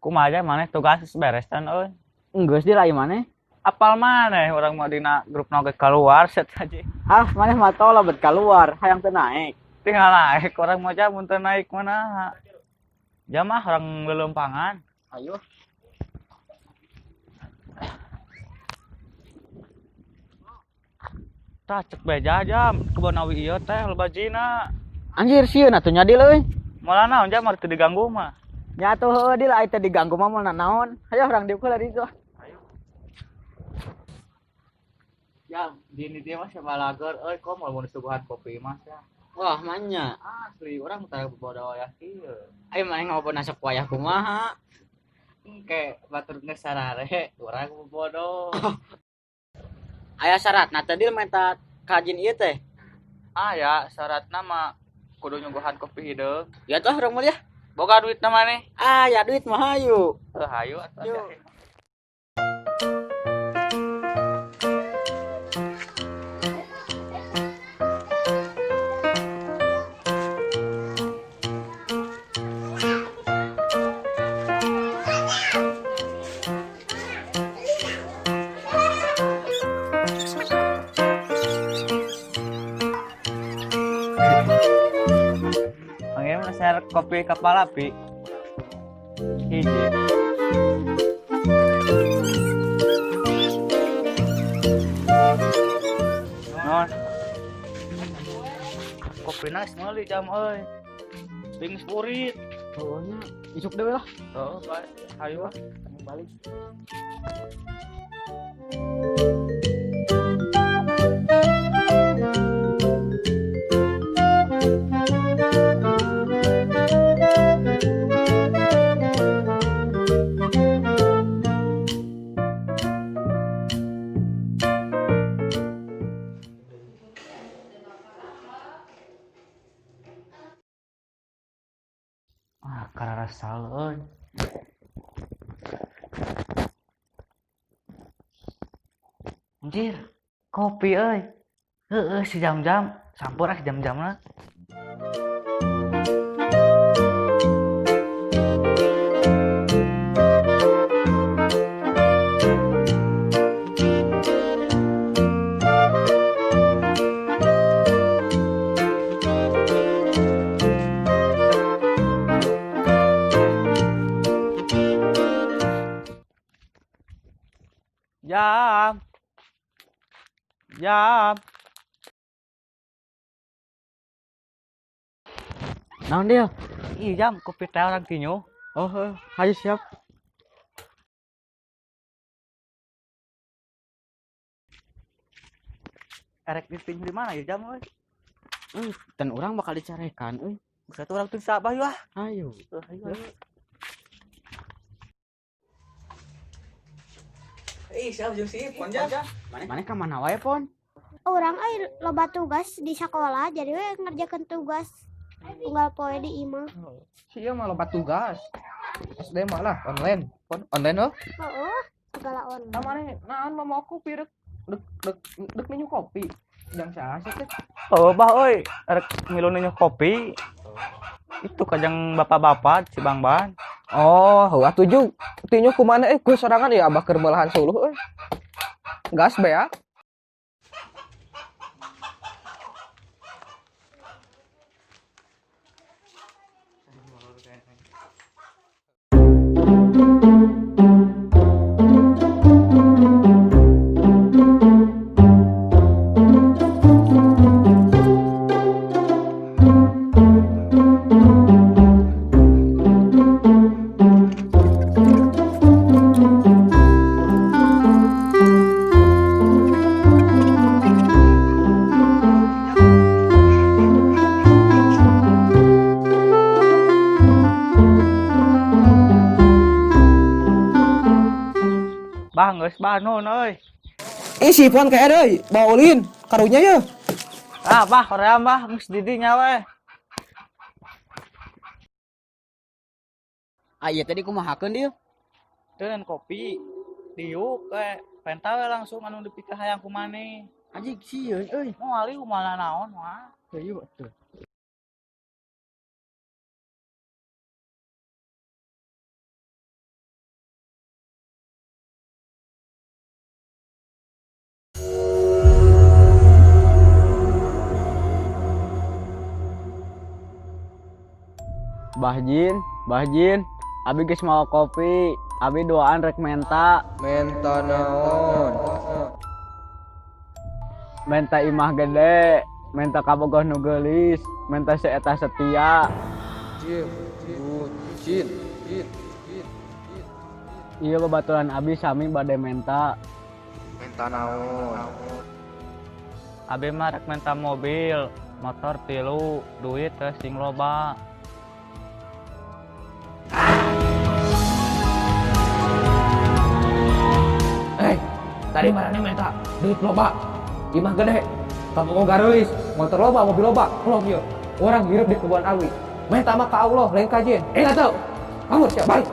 Kumaha aja maneh tugas beres tan euy. Enggeus di lain maneh. Apal maneh urang mah dina grup oge keluar set aja. Ah, maneh mah tolol bet keluar, hayang teu naik. Tinggal naik urang mah jam mun teu naik mana. Jam mah urang leuleumpangan. Ayo. Tah cek beja jam kebon awi ieu teh loba jina. Anjir sieun atuh nya deal euy. Moal naon jam teu diganggu mah. Nya atuh heueuh deal ai teu diganggu mah moal naon. Hayo urang diuk heula di ditu. Ayo. Jam dini dia mah siapa lager euy kok moal mun disuguhan kopi mah sia. Wah, manya. Asli urang teh bodoh ya kieu. Ayo maneh ngopo nasab wayah kumaha? Engke batur geus sarare urang bodoh. Aya syaratna teh deal menta kajin ieu teh. Ah ya, syaratna mah kudu nyuguhan kopi hideung. Ya toh urang mah ya. Boga duitna maneh? Ah, ya duit mah hayu. Heuh hayu atuh. Yuk. Share kopi kapal api hiji. Non kopi nas meuli jam euy ping spurit. Oh nya isuk deui lah. Oh bae hayu ah balik. Ah, kararasal euy. Anjir, kopi euy. Heueuh si jam-jam, sampur ah si jam-jamna. Jam. Jam. Naon dia? Ih jam kopi teh orang tinyu. Oh, heuh, hayu siap. Erek ditinyu di mana ya jam euy? Euy, ten urang bakal dicarekan euy. Geus atuh urang teu sabah yeuh ah. Hayu. Heuh, hayu. Ih, siap jeung si Ipon jam. Maneh ka mana wae, Pon? Urang euy loba tugas di sekolah, jadi we ngerjakeun tugas unggal poe di imah. Si ieu mah loba tugas. SD mah lah online. Pon online heuh? Heeh, segala online. Nah, maneh naon mah mau kopi rek dek dek dek minum kopi. Jang saha sih teh? Oh, bah euy, rek milu minum kopi. Itu kajang bapak-bapak si Bang Ban. Oh, heuh atuh jug. Tinyu kumaha euy ku sorangan ieu abah keur meulahan suluh euy. Gas beak. Bah geus bah nun euy. Ih si Ipon kae deui, bawa ulin karunya ye. Ah bah hoream bah geus di dinya we. Ah ieu tadi kumahakeun dieu? Teunan kopi diuk we penta we langsung anu dipikahayang ku maneh. Anjing sieun euy. Moal ieu kumaha naon moal. Heueuh atuh. Bah Jin, Bah Jin, abi geus mawa kopi, abi duaan rek menta, Menta naon? Menta imah gede, menta kabogoh nu geulis, menta si eta setia. Jin, bucin. Iya, babaturan abi sami bade menta. Menta naon? Abi mah rek menta mobil, motor tilu, duit teh sing loba. Eh, tadi maraneh minta duit loba, imah gede, kabogoh gareulis, motor loba, mobil loba, pelok yuk. Urang hirup di kebun awi. Menta mah ka Allah, lain ka jin. Eh, nggak tahu. Kamu siap balik.